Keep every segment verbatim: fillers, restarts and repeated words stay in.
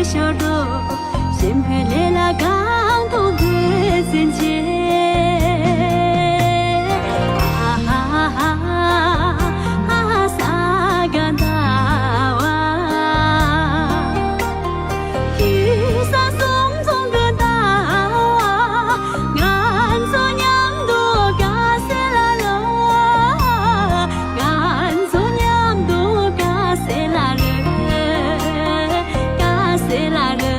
ཞོར་དུ་གཤིན་པོའི་ལས་ལ་གང་དུ་འབད་ཟིན་ཆེ། ཨ་ཧ་ཧ་ཧ་ས་ག་ཟླ་བ། ཁྱི་ས་གསུམ་འཛོམས་ཀྱི་ཟླ་བ། ང་ཚོ་མཉམ་དུ་དགའ་སེ་ལ་ལོ། ང་ཚོ་མཉམ་དུ་དགའ་སེ་ལ་ལོ། དགའ་སེ་ལ་ལོ།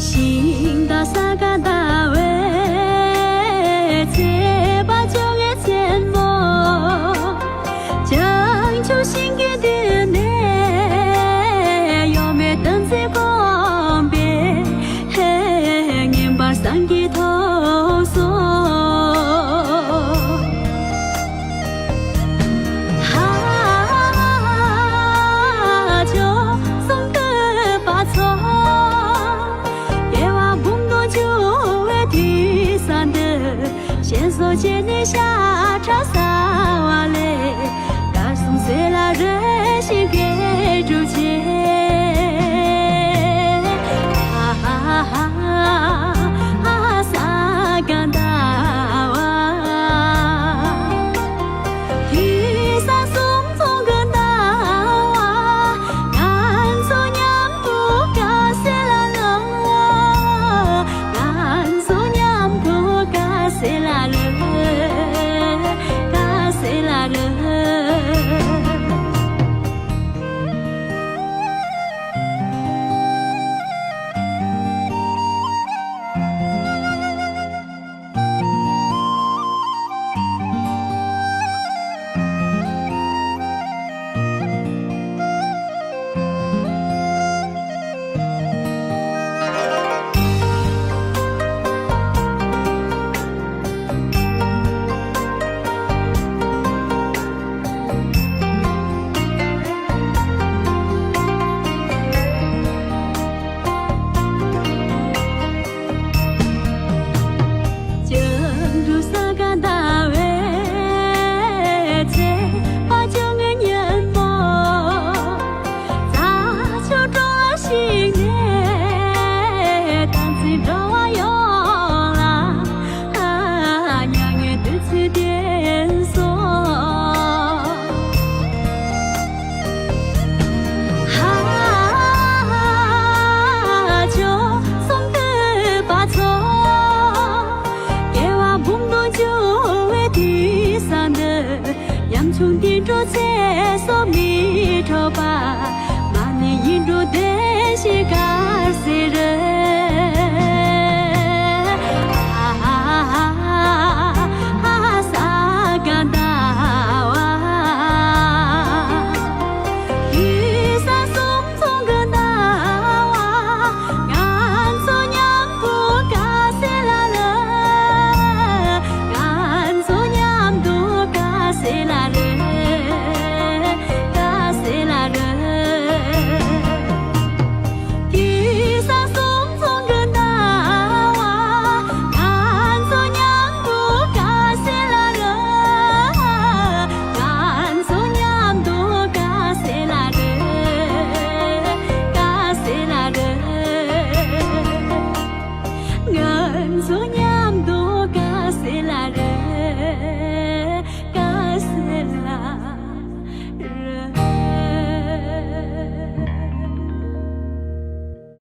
ཤིང་རྟ་ས་ག་ཟླ་བའི་ཚེས་པ་བཅོ་ལྔའི་མཚན་མོ། བྱང་ཆུབ་ཤིང་གི་མདུན་ནས་གཡོ་མེད་དམ་ཚིག་སྒོམ་པས་ངན་པ་སངས་རྒྱས་ཐོབ་སོ། ཧ་ཧ་ཧ་ཧ། བྱང་སེམས་བསྐྱེད་པ་ཚོ། སྐྱེ་བ་འབུམ་དུ་འགྱུར་བའི་དུས་ས་འདིར། ཞེས་སོགས་བྱས་ནས་ཤ་ཁྲག་བཟའ་བ་ལས། དགའ་གསུམ་ཟས་ལ་རེ་ཞིག་དགེ་སྒྲུབ་བྱེད། ཧ་ཧ་ཧ་ཧ་ས་ག་ཟླ་བ། ཁྱི་ས་གསུམ་འཛོམས་ཀྱི་ཟླ་བ། ང་ཚོ་མཉམ་དུ་དགའ་སེ་ལ་ལོ། ང་ཚོ་མཉམ་དུ་དགའ་སེ་ལ་ལོ། དགའ་སེ་ལ་ལོ། བྱང་འབྲུག་ས་ག་ཟླ་བའི་ཚེས་པ་བཅོ་ལྔའི་ཉིན་མོ། རྫ་ཆུ་བྲོ་བ་ཞིག་ནས་དམ་ཚིག་འགྲོ་བ་ཡོངས་ལ་མྱ་ངན་བདུད་རྩིས་བསྟན་སོང་། ཧ་ཧ་ཧ་ཧ། བྱང་སེམས་བསྐྱེད་པ་ཚོ། སྐྱེ་བ་འབུམ་དུ་འགྱུར་བའི་དུས་ས་འདིར། ཉམ་ཆུང་བསྟན་འགྲོའི་ཚེ།